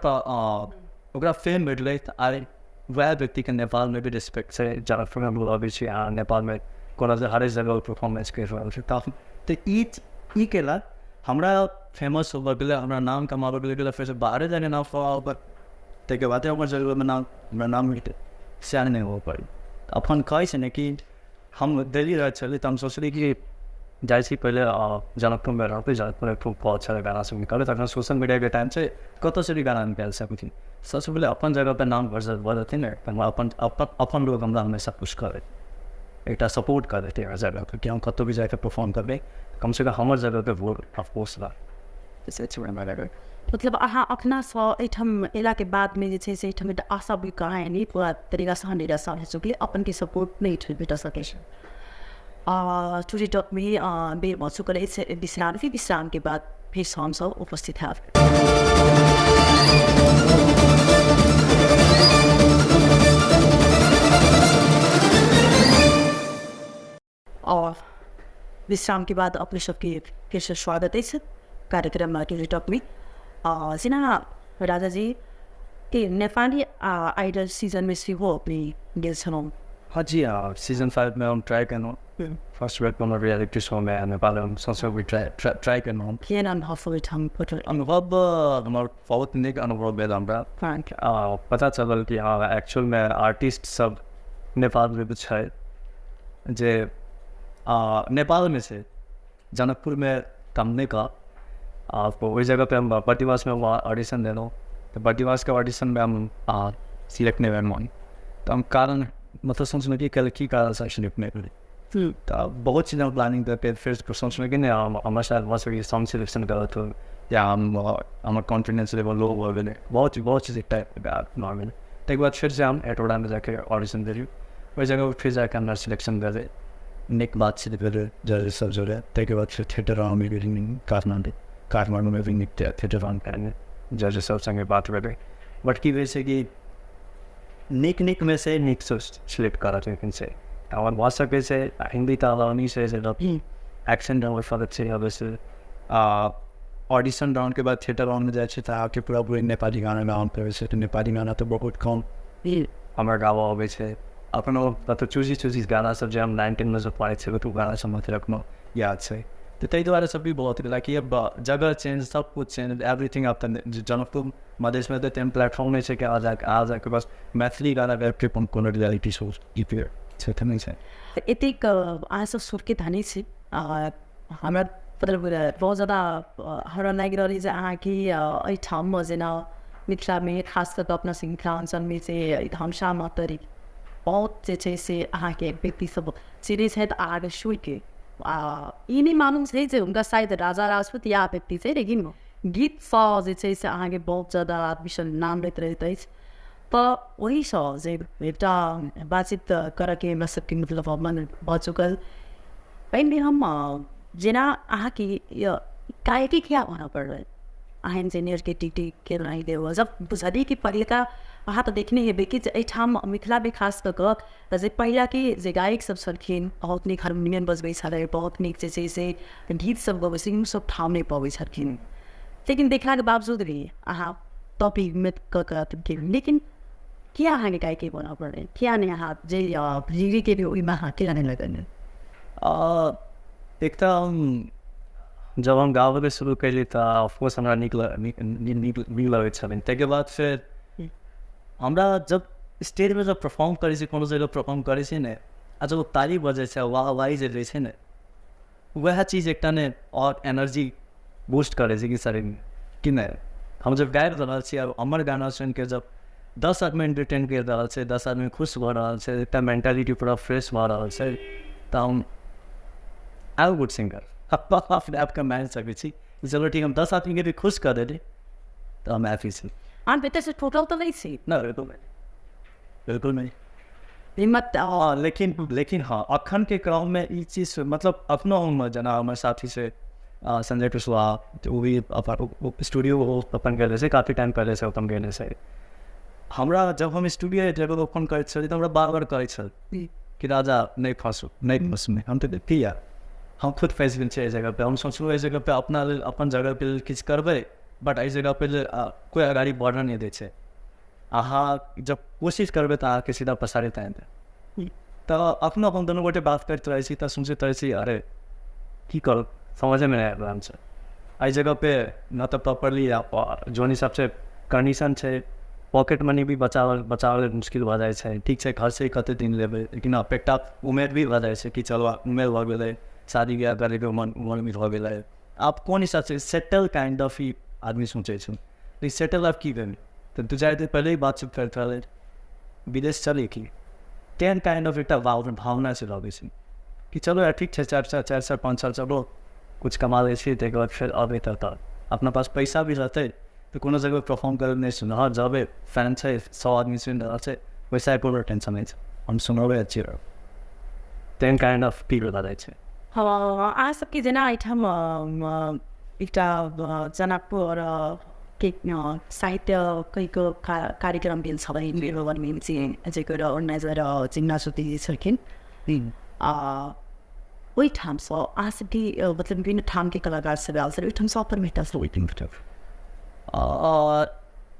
ओकरा फेम भेटलै। तऽ आइ वएह व्यक्तिके नेपालमे भी रिस्पेक्ट छै, जनकपुरमे बोलाबै छै, अहाँ नेपालमे कोनो हरेक जगह परफॉर्मेंस करि रहल छै। तऽ ई केला हमरा फेमस होबऽके लेल, हमरा नाम कमाबऽके लेल फेरसँ बाहरे जाके नाम कमाबऽ, ताहिके बादे हमर जगहमे नाम हमरा नाम मिलतै, सएह नहि होबऽ पड़ै। अपन कहै छै ने कि हम दिल्ली रहै छलियै तऽ हम सोचलियै कि जाइ छी पहिले जनकपुरमे रहबै, जनकपुरमे खूब बहुत सारा गाना सब निकलबै। तखन सोशल मीडियाके टाइम छै, कतऽसँ भी गाना निकालि सकै छी। सबसँ पहिले अपन जगहपर नाम भऽ जेतै ने, तऽ हमरा अपन अपन अपन लोक हमरा हमेशा पुश करत, एकटा सपोर्ट करत हर जगहपर कि हम कतहु भी जाके परफॉर्म करबै, कमसँ कम हमर जगहपर वोट ऑफकोर्स रह। मतलब अहाँ अपनासँ एहिठाम अयलाके बादमे जे छै से एहिठाम एकटा आशा भी कहाँ यानी पूरा तरीकासँ निराशा भऽ चुकलै, अपनके सपोर्ट नहि भेट सकै छै। टुडे टकमे बेर भऽ चुकल अछि विश्रामके, विश्रामके बाद फेरसँ हमसब उपस्थित हैब। और विश्रामके बाद अपने सबके फेरसँ स्वागत अछि कार्यक्रममा टुडे टकमे। जेना राजाजी के नेपाली आइडल सीजनमे सेहो अपने गेल छलहुँ? हाँ जी, हाँ, सीजन 5 में हम ट्राई केलहुँ। फर्स्ट बेर कोनो रियलिटी शोमे नेपाल हम सबसँ भी ट्राई ट्राई केलहुँ। केहन अनुभव ओहिठाम? अनुभव हमर बहुत नीक अनुभव भेल। हमरा पता चलल कि हँ, एक्चुअलमे आर्टिस्ट सब नेपालमे भी छै, जे नेपालमे छै, जनकपुरमे तऽ हम नहि कहब। ओहि जगहपर हम बर्दिवासमे ऑडिशन देलहुँ, तऽ बर्दिवासके ऑडिशनमे हम सिलेक्ट नहि भेलहुँ। तऽ हम कारण मतलब सोचलहुँ कि काल्हि की कारणसँ सिलेक्ट नहि भेलै। तऽ बहुत चीज हम प्लानिंग करके फेर सोचलहुँ कि नहि, हमरा शायद भऽ सकैए सॉन्ग सिलेक्शन गलत हो या हम हमर कॉन्फिडेंस लेवल लो भऽ गेलै, बहुत बहुत चीज एकटा नॉर्मल। ताहिके बाद फेरसँ हम हेटौडामे जाके ऑडिशन देलियै। ओहि जगह फेर जाके हमरा सिलेक्शन भेलै, नीक बातचीत भेलै जज सब जोड़े। ताहिके बाद फेर थिएटर राउंडमे गेली काठमाण्डू, काठमाण्डूमे भी नीक थिएटर राउंड जज सब सङ्गे बात भेलै। बट की होइ छै कि नीक नीकमे से नीक सिलेक्ट करत लेकिन से हमर भऽ सकै छै हिन्दी तऽ अलाउ छै से एक्सेंट हमर फरक छै अवश्य। ऑडिशन राउंडके बाद थिएटर राउंडमे जाइ छै तऽ अहाँके पूरा पूरी नेपाली गाना गाबऽ पड़ै छै। तऽ नेपाली गाना तऽ बहुत कम हमरा गाबऽ अबै छै। अपनो कतहु चूजी चूजी गाना सब जे हम 9 10मे से पढ़ै छियै, ओ गाना सब मतलब एखनो याद छै। तऽ ताहि दुआरे सब भी बहुत लाइक जगह चेंज, सब कुछ चेंज, एवरीथिंग। आब तऽ जनकपुर मधेशमे तऽ तेहन प्लेटफॉर्म नहि छै कि अहाँ जाके बस मैथिली गाना गाबिके कोनो रियलिटी शो जीतियै से तऽ नहि छै। एतेक अहाँसब सुरके धनी छी। हमरा मतलब बहुत ज्यादा हमरा लागि रहल जे अहाँके एहिठाममे जेना मिथिलामे खास कऽ अपना सब मिथिलाञ्चलमे जे धनुषा महोत्तरी बहुत जे छै से अहाँके व्यक्ति सब चिन्है छथि अहाँके सुरके। ई नहि मालूम छै जे हुनका शायद राजा राजपूत या व्यक्ति छै, लेकिन गीतसँ जे छै से अहाँके बहुत ज्यादा आदमीसब नाम लैत रहैत अछि। तऽ ओहिसँ जे एकटा बातचीत करऽके हमरा सबके मतलब मन भऽ चुकल। एहिमे हम जेना अहाँके गायकी किया बनऽ पड़ल? अहाँ इंजीनियरके डिग्री केलहुँ देब जब बुझलियै कि पहिलका अहाँ तऽ देखने हेबै कि जे एहिठाम मिथिलामे खास कऽ कऽ जे पहिलाके जे गायक सब छलखिन बहुत नीक हारमोनियम बजबै छलै, बहुत नीक जे छै से गीत सब गबै छलै, सब ठाम नहि पबै छलखिन। लेकिन देखलाके बावजूद भी अहाँ तब भी हिम्मत कऽ कऽ, लेकिन किया अहाँके गायकी बनऽ पड़लै? किया नहि अहाँ जे डिग्री केलियै ओहिमे अहाँ किया नहि लगलियै? एक तऽ हम जब हम गाबैके शुरू केलियै तऽ ऑफकोर्स हमरा नीक नीक लगै छलै। ताहिके बाद फेर हमरा जब स्टेजमे जब परफॉर्म करै छी, कोनो जगह परफॉर्म करै छी ने, आ जब ओ ताली बजै छै, वाह वाही जे दै छै ने, वएह चीज एकटा ने आओर एनर्जी बूस्ट करै छै कि शरीरमे कि नहि हम जब गाबि रहल छी आब हमर गाना सुनिके जब 10 आदमी एंटरटेन करि रहल छै, 10 आदमी खुश भऽ रहल छै, एकटा मेंटालिटी पूरा फ्रेश भऽ रहल छै, तऽ हम I am good singer अपने आपके मानि सकै छी। चलो ठीक, हम 10 आदमीके भी खुश कऽ देली तऽ हम हैप्पी छी। अहाँ भीतरसँ टूटल तऽ नहि छी? नहि, बिल्कुल नहि, बिल्कुल नहि। हिम्मत। हँ, लेकिन लेकिन हँ, अखनके क्रममे ई चीज मतलब अपनो हम जेना हमर साथी छै संजय कुशवाहा, ओ भी अपन स्टूडियो ओपन कयले छै, काफी टाइम पहिलेसँ ओपन कयने छै। हमरा जब हम स्टूडियो जब ओपन करैत छलियै तऽ हमरा बार बार कहै छल कि राजा नहि फँसू, नहि फँसू, नहि। हम तऽ किया हम खुद फँसि गेल छियै एहि जगहपर। हम सोचलहुँ एहि जगहपर अपना लेल, अपन जगहके लेल किछु करबै, बट एहि जगहपर जे कोइ अगाड़ी बढ़ऽ नहि दै छै। अहाँ जब कोशिश करबै तऽ अहाँके सीधा पसारे आनि देत। तऽ अपनो हम दुनू गोटे बात करैत रहै छी तऽ सोचैत रहै छी अरे की करू, समझेमे नहि आबि रहल छै। एहि जगहपर न तऽ प्रॉपरली जोन हिसाबसँ कंडीशन छै, पॉकेट मनी भी बचावल बचावल मुश्किल भऽ जाइ छै। ठीक छै, घरसँ कतेक दिन लेबै, लेकिन आब एकटा उमेर भी भऽ जाइ छै कि चलो उमेर भऽ गेलै, शादी बियाह करैके उमर उमर भी भऽ गेलै। आब कोन हिसाबसँ सेटल काइंड ऑफ he आदमी सोचै छै, लेकिन सेटल आब की भेलै तऽ 2-4 दिन पहिले ही बातचीत करैत रहलै विदेश चलै की, तेहन काइंड ऑफ एकटा भावना से लगै छै कि चलो यार ठीक छै, 4 साल 4 साल 5 साल चलो कुछ कमा लै छी, ताहिके बाद फेर अबै तऽ अपना पास पैसा भी रहतै तऽ कोनो जगह परफॉर्म करै नहि सुन। हँ, जबै फैन छै, 100 आदमी सुनि रहल छै, पैसा एको टेंशन नहि छै, हम सुनबै अच्छी रहब, तेहन काइंड ऑफ फील भऽ जाइ छै। हँ, अहाँ सबके जेना एहिठाम एकटा जनकपुर के साहित्य कैको कार्यक्रम भेल छलै भवनमे, जकर ऑर्गेनाइजर जिम्ना ज्योति छलखिन। ओहिठामसँ अहाँ सबके मतलब विभिन्न ठामके कलाकार सब आयल छलै, ओहिठामसँ ऑफर भेटल?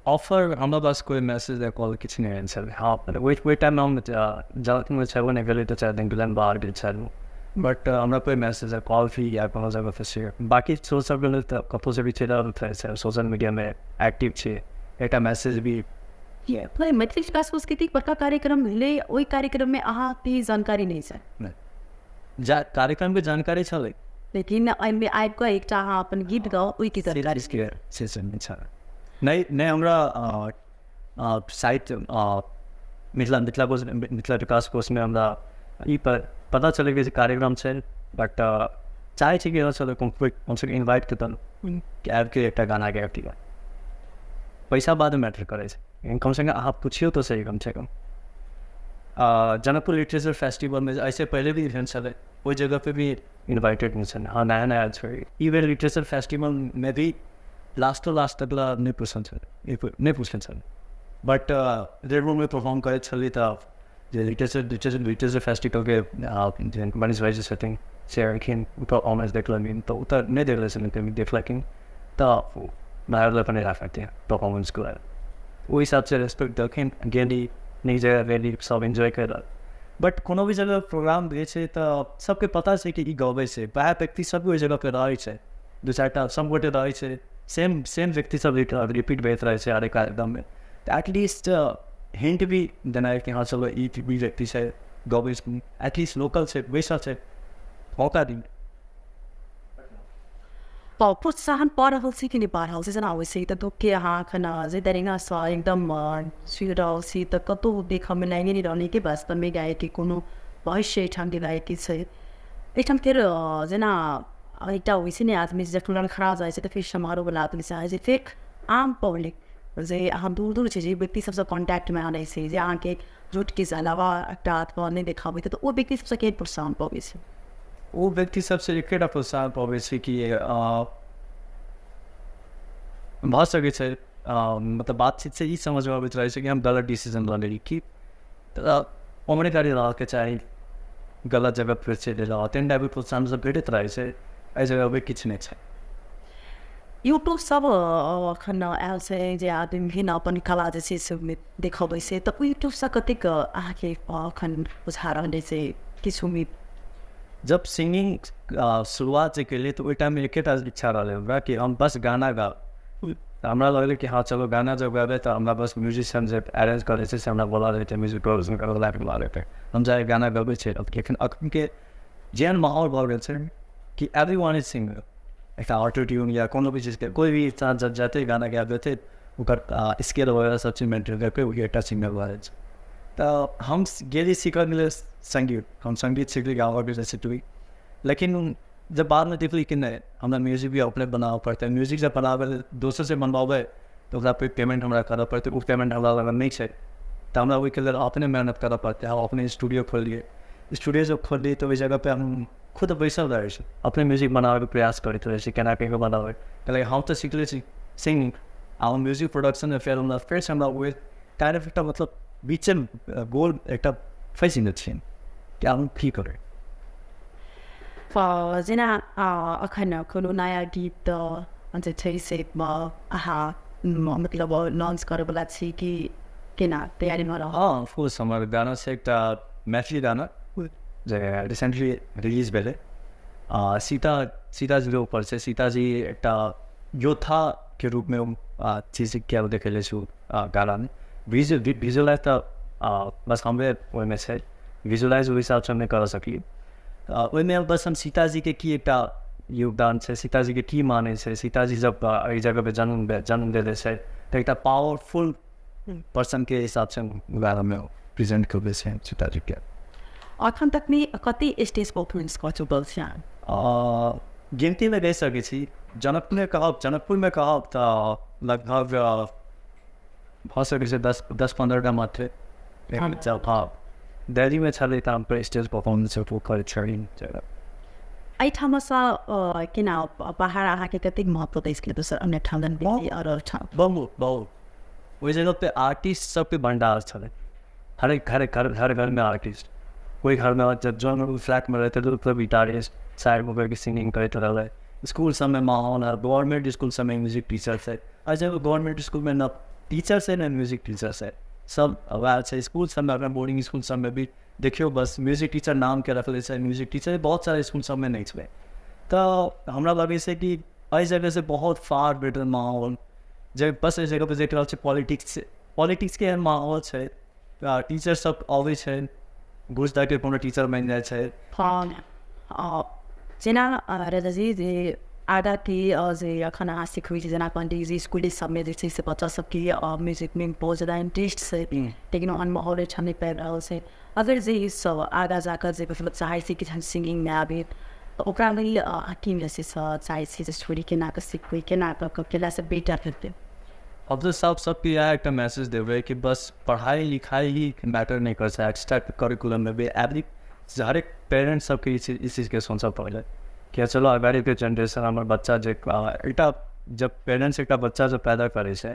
ऑफर हमरा पास कोइ मैसेज या कॉल किछु नहि आयल छलै। हँ, ओहि ओहि टाइममे हम जनकपुरमे छेबो नहि केलियै तऽ 4 दिनके लेल बाहर गेल छलहुँ, बट हमरा कोइ मैसेज या कॉल भी या कोनो जगहसँ से बाँकी सोच सबके लेल तऽ कतहुसँ भी चलि आबैत छै। सोशल मीडियामे एक्टिव छी, एकटा मैसेज भी। मैथिली विकास सांस्कृतिक बड़का कार्यक्रम भेलै, ओहि कार्यक्रममे अहाँके जानकारी नहि छै? नहि, जा कार्यक्रमके जानकारी छलै, लेकिन एहिमे आबि कऽ एकटा अहाँ अपन गीत गाउ ओहिके जानकारी से नहि छल। नहि नहि, हमरा साहित्य मिथिला मिथिला कोष, मिथिला विकास कोषमे हमरा ई पता चलै कि कार्यक्रम छै, बट चाहै छी कि चलो कमसँ कम इन्वाइट तऽ कि आबिके एकटा गाना गाबि। पैसा बादमे मैटर करै छै, कमसँ कम अहाँ पुछियौ तऽ सही। कमसँ कम जनकपुर लिटरेचर फेस्टिवलमे ऐसे पहिले भी भेल छलै, ओहि जगहपर भी इन्वाइटेड नहि छलै। हँ, नया नया छै। ई बेर लिटरेचर फेस्टिवलमे भी लास्टो लास्ट तक ला नहि पुछल छलै, नहि पुछल छलै, बट रेड रूममे परफॉर्म करैत छलियै तऽ जे लिटरेचर लिटरेचर लिटरेचर फेस्टिवलके जे मनीष भाइ जे छथिन से एलखिन, परफॉर्मेंस देखलखिन तऽ ओ तऽ नहि देखले छथिन, देखलखिन तऽ बाहर पनि राखेको थिएँ परफर्मेन्सको। ओहि हिसाबसँ रेस्पेक्ट देलखिन, गेली, नीक जगह गेली, सब इन्जॉय केलक। बट कोनो भी जगह प्रोग्राम होइ छै तऽ सबके पता छै कि ई गबै छै, वएह व्यक्ति सब ओहि जगह पे रहै छै, दू चारि टा सब गोटे रहै छै, सेम सेम व्यक्ति सब रिपीट होइत रहै छै हरेक कार्यक्रममे। तऽ एटलीस्ट हिंट भी देनाइ कि हँ चलो ई व्यक्ति छै गबै छै, एटलीस्ट लोकल छै, बैसल छै, मौका दियौ। प्रोत्साहन पा रहल छी कि नहि पा रहल छी? जेना होइ छै तऽ लोकके अहाँ एखन जे दरिंगासँ एकदम सुनि रहल छी तऽ कतहु देखऽमे लागि नहि रहल कि वास्तवमे गायकके कोनो भविष्य एहिठामके गायकी छै एहिठाम। फेर जेना एकटा होइ छै ने, आदमी जखन लड़खड़ा जाइ छै तऽ फेर समारोहवला आदमी चाहै छै। फेर आम पब्लिक जे अहाँ दूर दूर छै, जे व्यक्ति सबसँ कॉन्टैक्टमे आनै छै, जे अहाँके झूठके अलावा एकटा अथवा नहि देखाबै, तऽ ओ व्यक्ति सबसँ केहन प्रोत्साहन पबै छै? ओ व्यक्ति सबसँ एकेटा प्रोत्साहन पबै छै कि भऽ सकै छै, मतलब बातचीतसँ ई समझमे अबैत रहै छै कि हम गलत डिसीजन लऽ लेली, कि तऽ ओमरे गाड़ी रहऽके चाही, गलत जगह फेर चलि एलहुँ। तेहन टाइपके प्रोत्साहन सब भेटैत रहै छै, एहि जगहपर किछु नहि छै। यूट्यूब सब एखन आयल छै जे आदमी विभिन्न अपन कला जे छै से देखबै छै, तऽ ओहि यूट्यूबसँ कतेक अहाँके एखन बुझा रहल अछि किछु उम्मीद? जब सिंगिंग शुरुआत जे केलियै तऽ ओहि टाइममे एकेटा इच्छा रहलै हमरा कि हम बस गाना गाउ। तऽ हमरा लगलै कि हँ चलो गाना जब गाबै तऽ हमरा बस म्यूजिशियन जे अरेंज करै छै से हमरा बोला देतै, म्यूजिक प्रोड्यूसर करऽवला बुला लेतै, हम जाके गाना गबै छै। लेकिन अखनके जेहन माहौल भऽ गेल छै कि एवरी वन is singer, एकटा ऑटो ट्यून या कोनो भी चीजके कोइ भी इन्सान जब जेतै गाना गाबि देतै, ओकर स्केल वगैरह सब चीज मेंटेन करिके ओ एकटा सिंगर भऽ जाइ छै। तऽ हम गेली सीखऽ लेल सङ्गीत, हम सङ्गीत सिखली गाबऽके रेसिपी, लेकिन जब बादमे देखली कि नहि हमरा म्यूजिक भी अपने बनाबऽ पड़तै, म्यूजिक जब बनाबै दोसरसँ बनबाबै तऽ ओकरा पेमेंट हमरा करऽ पड़तै, ओ पेमेंट हमरा लग नहि छै, तऽ हमरा ओहिके लेल अपने मेहनत करऽ पड़तै। हम अपने स्टूडियो खोललियै, स्टूडियो जब खोललियै तऽ ओहि जगहपर हम खुद बैसल रहै छी, अपने म्यूजिक बनाबैके प्रयास करैत रहै छी, केना कऽ बनाबै, कैलाकि हम तऽ सिखले छी सिंगिंग आ म्यूजिक प्रोडक्शनमे फेर हमरा फेरसँ हमरा ओहि काइंड ऑफ एकटा मतलब बीचमे गोल एकटा फँसि गेल छै कि आब हम की करै। जेना अखन कोनो नया गीत जे छै से अहाँ मतलब लॉन्च करैवला छी कि केना तैयारीमे रहल? हँ ऑफकोर्स, हमर गाना छै एकटा मैथिली गाना जे रिसेंटली रिलीज भेलै, सीता सीताजीके ऊपर छै। सीताजी एकटा योद्धाके रूपमे चीज के देखेले छै ओ गानामे। विजुअलाइज तऽ बस हमरे ओहिमे छै, विजुअलाइज ओहि हिसाबसँ हम नहि करऽ सकलियै। ओहिमे बस हम सीताजीके की एकटा योगदान छै, सीताजीके की मानै छै, सीताजी जब एहि जगहपर जन्म जन्म देले छै तऽ एकटा पावरफुल पर्सनके हिसाबसँ गानामे प्रेजेंट करबै छै सीताजीके। अखन तकमे कते स्टेज परफॉर्मेंस कऽ चुकल छी अहाँ? गिनतीमे रहि सकै छी, जनकपुरमे कहब, जनकपुरमे कहब तऽ लगभग भऽ सकै छै 10-15 टा मात्रे। हँ, दिल्लीमे छलै तऽ हम स्टेज परफॉर्मेंस करै छली। एहिठामसँ केना बाहर अहाँके कतेक महत्व दै छलै दोसर अन्य ठाम आओर ठाम? बहुत बहुत, ओहि जगह पे आर्टिस्ट सबके भण्डार छलै, हरेक घर घर हर घरमे आर्टिस्ट, कोइ घरमे जब जौन फ्लैटमे रहतै तऽ ओतऽ गिटारिस्ट साइडमे बैठके सिंगिंग करैत रहलै। स्कूल सबमे माहौल है, गवर्नमेंट स्कूल सबमे म्यूजिक टीचर छै, एहि जगह गवर्नमेंट स्कूलमे न टीचर छै न म्यूजिक टीचर छै, सब वएह छै। स्कूल सबमे अपना बोर्डिंग स्कूल सबमे भी देखियौ बस म्यूजिक टीचर नामके रखले छै, म्यूजिक टीचर बहुत सारा स्कूल सबमे नहि छै। तऽ हमरा लगै छै कि एहि जगहसँ बहुत फार बेटर माहौल जे बस एहि जगहपर देख रहल छै पॉलिटिक्स, पॉलिटिक्सके एहन माहौल छै, टीचर सब अबै छै घूस दऽ के कोनो टीचर बनि जाइ छै। हँ, जेना रजाजी जे आगाँके जे एखन अहाँ सिखबै छी, जेना कहलियै जे स्कूल सबमे जे छै से बच्चा सबके म्यूजिकमे बहुत ज्यादा इंट्रेस्ट छै, लेकिन ओहन माहौल एहिठाम नहि पाबि रहल छै। अगर जे ई सब आगाँ जाकऽ जे मतलब चाहै छै कि हम सिंगिंगमे आबी तऽ ओकरा लेल अहाँ की मैसेज चाहै छी जे छोड़ी केना कऽ सिखबै, केना कऽ केलासँ बेटर हेतै? अब तऽ सब सबके इएह एकटा मैसेज देबै कि बस पढ़ाइ लिखाइ ही मैटर नहि करै छै, एक्स्ट्रा करिकुलममे भी एवरी हरेक पेरेंट्स सबके ई चीजके सोचऽ पड़लै कि चलो अगाड़ीके जेनरेशन हमर बच्चा जे एकटा जब पेरेंट्स एकटा बच्चा जब पैदा करै छै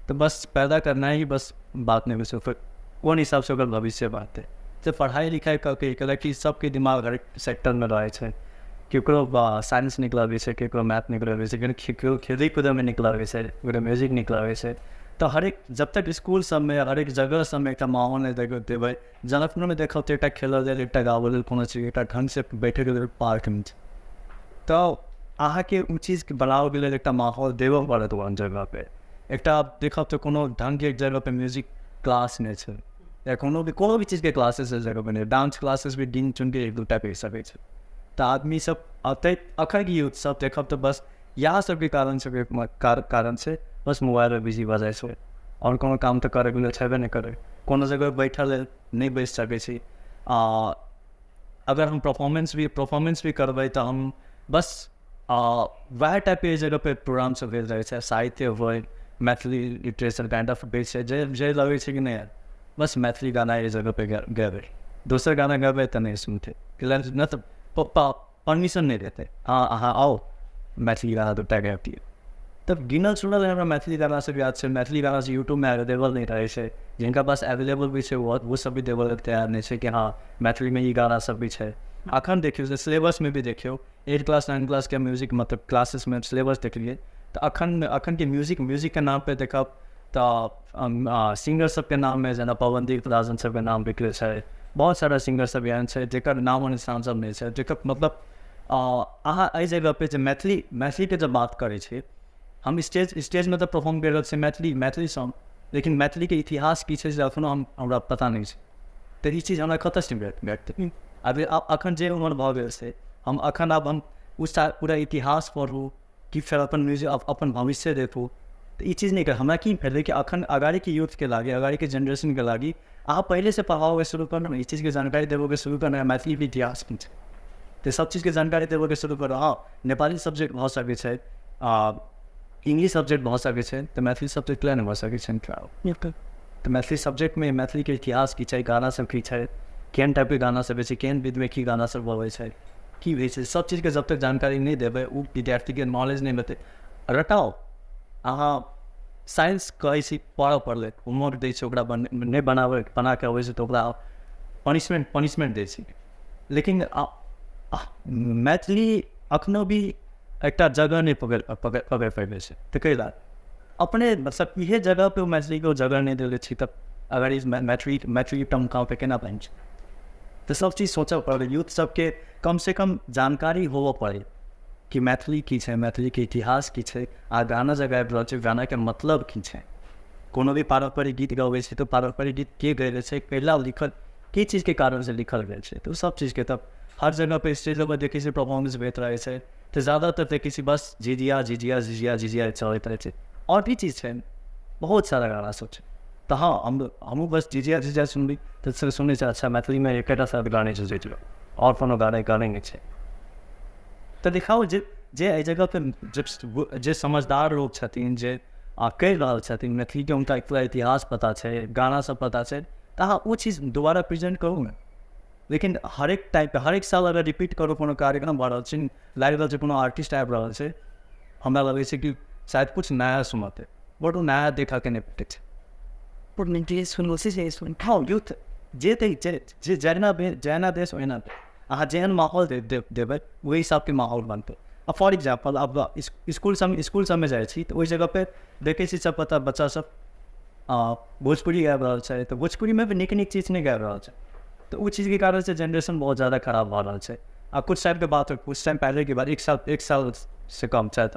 तऽ बस पैदा करनाइ ही बस बात नहि होइ छै, फेर कोन हिसाबसँ ओकर भविष्य बनतै। तऽ पढ़ाइ लिखाइ कऽ के कैलाकि सबके दिमाग हरेक सेक्टरमे रहै छै, केकरो साइंस नीक लगै छै, केकरो मैथ नीक लगै छै, केकरो खेलै कूदैमे नीक लगै छै, केकरो म्यूजिक नीक लगै छै। तऽ हरेक जब तक इसकुल सबमे हरेक जगह सबमे एकटा माहौल नहि देबै। जनकपुरमे देखब तऽ एकटा खेलऽ लेल, एकटा गाबऽ लेल कोनो चीज, एकटा ढङ्गसँ बैठैके लेल पार्क नहि छै। तऽ अहाँके ओ चीजके बनाबऽके लेल एकटा माहौल देबऽ पड़त ओहन जगहपर। एकटा देखब तऽ कोनो ढङ्गके एक जगहपर म्यूजिक क्लास नहि छै, या कोनो भी चीजके क्लासेस एहि जगहपर नहि। डांस क्लासेस भी गिन चुनके एक दूटा कहि सकै छै। तऽ आदमी सब अतै अखनके यूथ सब देखब तऽ बस इएह सबके कारण से बस मोबाइलमे बिजी भऽ जाइ छै। आओर कोनो काम तऽ करैके लेल छेबे नहि करै, कोनो जगह बैठल लेल नहि बैस सकै छी। अगर हम परफॉर्मेंस भी करबै तऽ हम बस वएह टाइपके एहि जगहपर प्रोग्राम सब भेल रहै छै। साहित्य होइ, मैथिली लिटरेचर काइंड ऑफ होइ छै, जे जे लगै छै कि नहि, बस मैथिली गाना एहि जगहपर गेबै, दोसर गाना गेबै तऽ नहि सुनतै, नहि तऽ परमिशन नहि देतै। हँ, अहाँ आउ, मैथिली गाना दूटा गाबि दियौ। तब गिनल चुनल हमरा मैथिली गाना सब याद छै। मैथिली गाना सब यूट्यूबमे अवेलेबल नहि रहै छै। जिनका पास अवेलेबल भी छै, ओ सब भी देबऽ लेल तैयार नहि छै कि हँ, मैथिलीमे ई गाना सब भी छै। अखन देखियौ जे सिलेबसमे भी देखियौ, एट क्लास, नाइन क्लासके म्यूजिक मतलब क्लासेसमे सिलेबस देखलियै तऽ अखनके म्यूजिकके नामपर देखब तऽ सिंगर सबके नाममे जेना पवनदीप राजन सबके नाम लिखले छै। बहुत सारा सिंगर सब एहन छै जेकर नामो निशान सब नहि छै, जेकर मतलब अहाँ एहि जगहपर जे मैथिलीके जब बात करै छी, हम स्टेजमे तऽ परफॉर्म करि रहल छी मैथिली मैथिली सॉन्ग, लेकिन मैथिलीके इतिहास की छै से एखनो हमरा पता नहि छै। तऽ ई चीज हमरा कतऽसँ भेटतै? अभी अखन जे उमर भऽ गेल छै, हम अखन आब हम ओ पूरा इतिहास पढ़ू कि फेर अपन म्यूजिक, अपन भविष्य देखू? तऽ ई चीज नहि कर हमरा की भेलै कि अखन अगाड़ीके यूथके लागि, अगाड़ीके जेनरेशनके लागि अहाँ पहिलेसँ पढ़ाबऽके शुरू करू ने, ई चीजके जानकारी देबऽके शुरू करू ने। मैथिलीके इतिहास की छै, तऽ सब चीजके जानकारी देबऽके शुरू करू। हँ, नेपाली सब्जेक्ट भऽ सकै छै, इंग्लिश सब्जेक्ट भऽ सकै छै, तऽ मैथिली सब्जेक्ट किया नहि भऽ सकै छै? तऽ मैथिली सब्जेक्टमे मैथिलीके इतिहास की छै, गाना सब की छै, केहन टाइपके गाना सब होइ छै, केहन विधमे की गाना सब गबै छै, की होइ छै, सब चीजके जब तक जानकारी नहि देबै, ओ विद्यार्थीके नॉलेज नहि हेतै। रटाउ, अहाँ साइंस कहै छी, पढ़ऽ पड़लै, होमवर्क दै छै, ओकरा नहि बनाबै, बनाके अबै छै तऽ ओकरा पनिशमेंट दै छै। लेकिन मैथिली अखनो भी एकटा जगह नहि पकड़ि पकड़ि पकड़ि पाबै छै। तऽ कै लए अपने मतलब इहे जगहपर मैथिलीके जगह नहि देले छी? तऽ अगर ई मैथिली मैथिली टर्म कहाँ पे केना बनि छै? तऽ सब चीज सोचऽ पड़ै। यूथ सबके कमसँ कम जानकारी होबऽ पड़ै कि मैथिली की छै, मैथिलीके इतिहास की छै, आ गाना जे गाबि रहल छै, गानाके मतलब की छै। कोनो भी पारम्परिक गीत गबै छै तऽ पारम्परिक गीत के गैले छै, कैला लिखल, की चीजके कारणसँ लिखल गेल छै, तऽ ओ सब चीजके। तब हर जगहपर स्टेजोपर देखै छियै परफॉर्मेंस होइत रहै छै, तऽ ज्यादातर देखै छी बस झिझिया, झिझिया, झिझिया, झिझिया चलैत रहै छै। आओर भी चीज छै, बहुत सारा गाना सब छै। तऽ हँ, हमहूँ बस झिझिया झिझिया सुनली तऽ सुनै छै, अच्छा, मैथिलीमे एकेटा शायद गाने छै झिझिया, आओर कोनो गाने गाने नहि छै। तऽ देखाउ जे जे एहि जगहपर जे समझदार लोक छथिन, जे कहि रहल छथिन मैथिलीके, हुनका पूरा इतिहास पता छै, गाना सब पता छै, तऽ अहाँ ओ चीज दोबारा प्रेजेंट करू ने। लेकिन हरेक टाइपके हरेक साल अगर रिपीट करू, कोनो कार्यक्रम भऽ रहल छै, लागि रहल छै कोनो आर्टिस्ट आबि रहल छै, हमरा लगै छै कि शायद किछु नया सुनतै, बट ओ नया देखऽके नहि भेटै छै। पूर्ण सुनू से सुन। हँ, यूथ जे जे जे जहिना जहिना देश ओहिना। अहाँ जेहन माहौल देबै, ओहि हिसाबके माहौल बनतै। आ फॉर एग्जाम्पल, आब इसकुल सबमे जाइ छी तऽ ओहि जगहपर देखै छी सब पता बच्चा सब भोजपुरी गाबि रहल छै, तऽ भोजपुरीमे भी नीक नीक चीज नहि गाबि रहल छै। तऽ ओ चीजके कारणसँ जेनरेशन बहुत ज्यादा खराब भऽ रहल छै। आ कुछ टाइमके बात, कुछ टाइम पहिलेके बाद, एक सालसँ कम शायद,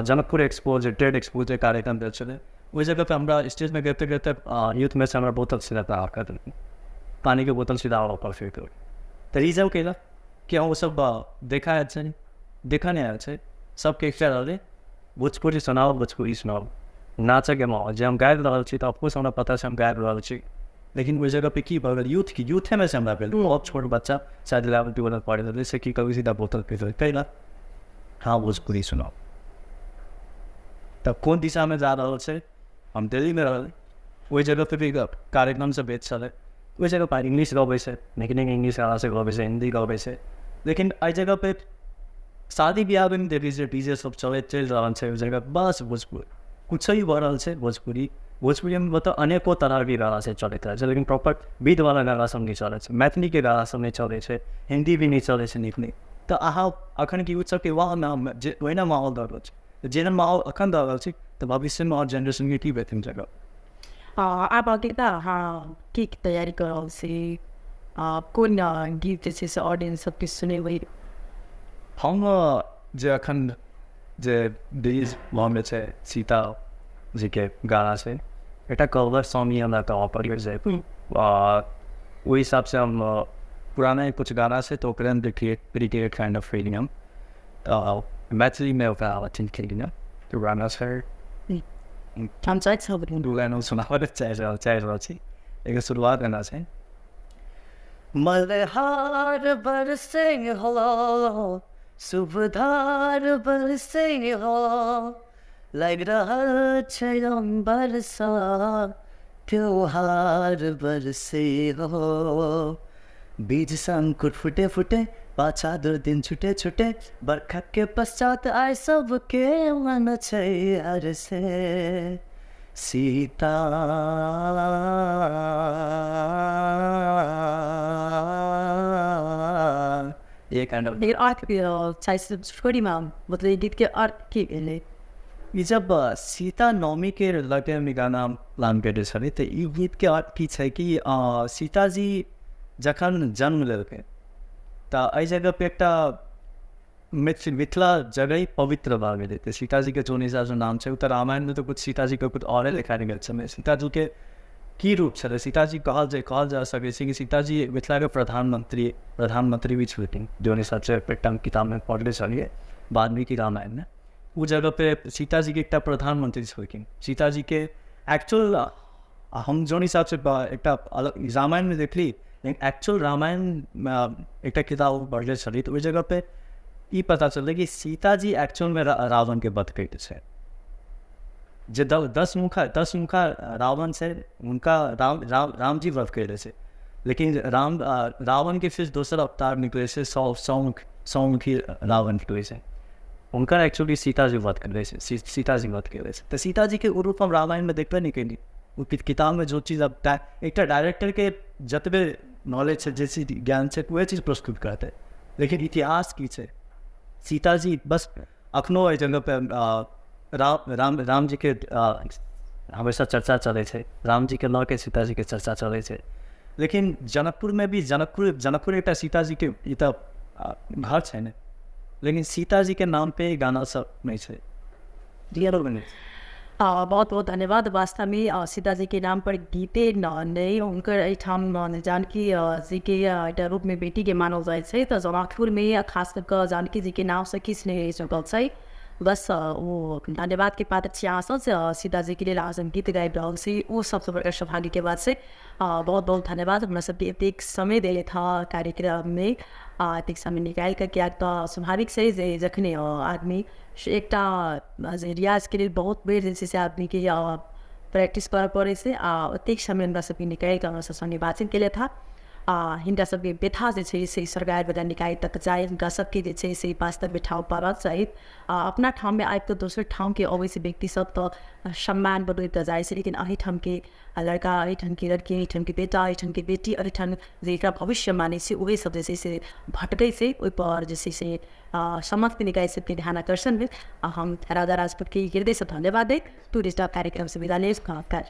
जनकपुर एक्सपो जे ट्रेड एक्सपो जे कार्यक्रम भेल छलै, ओहि जगहपर हमरा स्टेजमे गाबिते गाबिते यूथमे से हमरा बोतल सीधा कर देलकै, पानीके बोतल सीधा ऊपर फेंक देलकै। तऽ रीजन कैला कि ओ सब देखा आयल छै, देखऽ नहि आयल छै। सबके एकटा रहलै, भोजपुरी सुनाउ, भोजपुरी सुनाउ, नाचऽके माहौल। जे हम गाबि रहल छी तऽ ऑफकोर्स हमरा पता छै हम गाबि रहल छी, लेकिन ओहि जगहपर की भऽ गेल, यूथेमे से हमरा भेल, बहुत छोट बच्चा शायद 11 12 पढ़ि रहलै, से की कभी सीधा बोतल फेंक देलकै। कैला? हँ, भोजपुरी सुनाउ। तब कोन दिशामे जा रहल छै? हम दिल्लीमे रहलै, ओहि जगहपर भी कार्यक्रम सब भेल छलै, ओहि जगहपर इंग्लिश गबै छै, नीक नीक इंग्लिश गाना सब गबै छै, हिन्दी गबै छै। लेकिन एहि जगहपर शादी बियाहमे भी देखै छियै डीजे सब चलैत चलि रहल छै, ओहि जगह बस भोजपुरी कुछो ही भऽ रहल छै। भोजपुरी, भोजपुरीमे मतलब अनेको तरहके गाना सब चलैत रहै छै, लेकिन प्रॉपर विधवला गाना सब नहि चलै छै, मैथिलीके गाना सब नहि चलै छै, हिन्दी भी नहि चलै छै नीक नीक। तऽ अहाँ अखनके यूथ सबके वाह जे ओहिना माहौल दऽ रहल छै। तऽ जेहन माहौल एखन दऽ रहल छी तऽ भविष्यमे आओर जेनरेशनके की बेहतरीन जगह। आब अगिला अहाँ की तैयारी कऽ रहल छी, कोन गीत जे छै से ऑडियंस सबके सुनेबै? हम जे अखन जे रिलीज भऽ छै सीता जीके गाना छै, एकटा कवर सॉन्ग ही हमरा कहऽ पड़ै छै, ओहि हिसाबसँ हम पुराना कुछ गाना छै तऽ ओकरे हम रिक्रिएट काइंड ऑफ फीलिंग हम मैथिलीमे ओकरा अथी केलियै तऽ गाना छै। हम चाहैत छलहुँ दू लाइन हम सुनाबऽ चाहि रहल छी। एकर शुरुआत एना छै। मल्हार बरसे हो, शुभधार बरसे हो, लागि रहल छै अम्बर सँ त्योहार बरसे हो, बीज सँ अंकुर फूटे फूटे, पाछा दुर्दिन छुटे छुटे, बरखा के पश्चात आइ सबके मन छै हर से सीता। ये काइंड ऑफ लेकिन अर्थ चाहे छोड़ीमा मतलब ई गीतके अर्थ की भेलै? ई जब सीता नवमी के लऽ हम ई गाना प्लान कयने छलियै तऽ ई गीतके अर्थ की छै कि सीताजी जखन जन्म लेलकै तऽ एहि जगहपर एकटा मिथिला जगह ही पवित्र भऽ गेलै। तऽ सीताजीके जोन हिसाबसँ नाम छै ओ तऽ रामायणमे तऽ कुछ सीताजीके कुछ औरे लिखायल गेल छलै। सीताजीके की रूप छलै, सीताजी कहल जा सकै छै कि सीताजी मिथिलाके प्रधानमंत्री भी छलखिन, जोन हिसाबसँ एकटा किताबमे पढ़ले छलियै वाल्मीकि रामायणमे। ओ जगहपर सीताजीके एकटा प्रधानमंत्री छलखिन। सीताजीके एक्चुअल हम जोन हिसाबसँ एकटा अलग रामायणमे देखली, लेकिन एक्चुअल रामायण एकटा किताब पढ़ले छलियै तऽ ओहि जगहपर ई पता चललै कि सीताजी एक्चुअलमे रावणके वध कयने छै। जे दस मुखा रावण छै हुनका राम राम रामजी वध कयने छै, लेकिन रावणके फिर दोसर अवतार निकलै छै, सौमुखी रावण निकलै छै, हुनकर एक्चुअली सीताजी वध कयने छै, सीताजी वध कयने छै। तऽ सीताजीके ओ रूप हम रामायणमे देखबे नहि कयली। ओ किताबमे जो चीज अब एकटा डायरेक्टरके जतबे नॉलेज छै, जे चीज ज्ञान छै, वएह चीज प्रस्तुत करतै, लेकिन इतिहास की छै, सीताजी बस अखनो एहि जगहपर राम राम रामजीके हमेशा चर्चा चलै छै, रामजीके लऽ के सीताजीके चर्चा चलै छै। लेकिन जनकपुरमे भी जनकपुर एकटा सीताजीके ई तऽ घर छै ने, लेकिन सीताजीके नामपर गाना सब नहि छै, रियलमे नहि छै। बहुत बहुत धन्यवाद। वास्तवमे सीताजी के नाम पर गीते नहि, हुनकर एहिठाम जानकी जी के एकटा रूपमे बेटीके मानल जाइ छै। तऽ जनकपुरमे खास कऽ कऽ जानकी जी के नामसँ किछु नहि रहि चुकल छै। बस ओ धन्यवादके पात्र छी अहाँसभ जे सीताजीके लेल अहाँसभ गीत गाबि रहल छी, ओ सबसँ बड़का सौभाग्यके बात छै। बहुत बहुत धन्यवाद हमरा सबके एतेक समय देले था कार्यक्रममे, एतेक समय निकालि कऽ, किएक तऽ स्वाभाविक छै जे जखने आदमी एकटा जे रियाजके लेल बहुत बेर जे छै से आदमीके प्रैक्टिस करऽ पड़ै छै, आ ओतेक समय हमरा सबके निकालि कऽ हमरा सब सङ्गे बातचीत केलथि हँ। हिनका सबके व्यथा जे छै से सरकारवला निकाय तक जाय, हिनका सबके जे छै से वास्तवमे ठाउँ पाबक चाही। अपना ठाममे आबि कऽ दोसर ठामके अबै छै व्यक्ति सब तऽ सम्मान बदलि कऽ जाइ छै, लेकिन एहिठामके लड़का, एहिठामके लड़की, एहिठामके बेटा, एहिठामके बेटी, एहिठाम जे एकरा भविष्य मानै छै उहे सब जे छै से भटकै छै। ओहिपर जे छै से समस्त निकाय सबके ध्यान आकर्षण भेल। हम राजा राजपूतके हृदयसँ धन्यवाद दैत टुरिस्ट कार्यक्रमसँ विदा लेब। नमस्कार।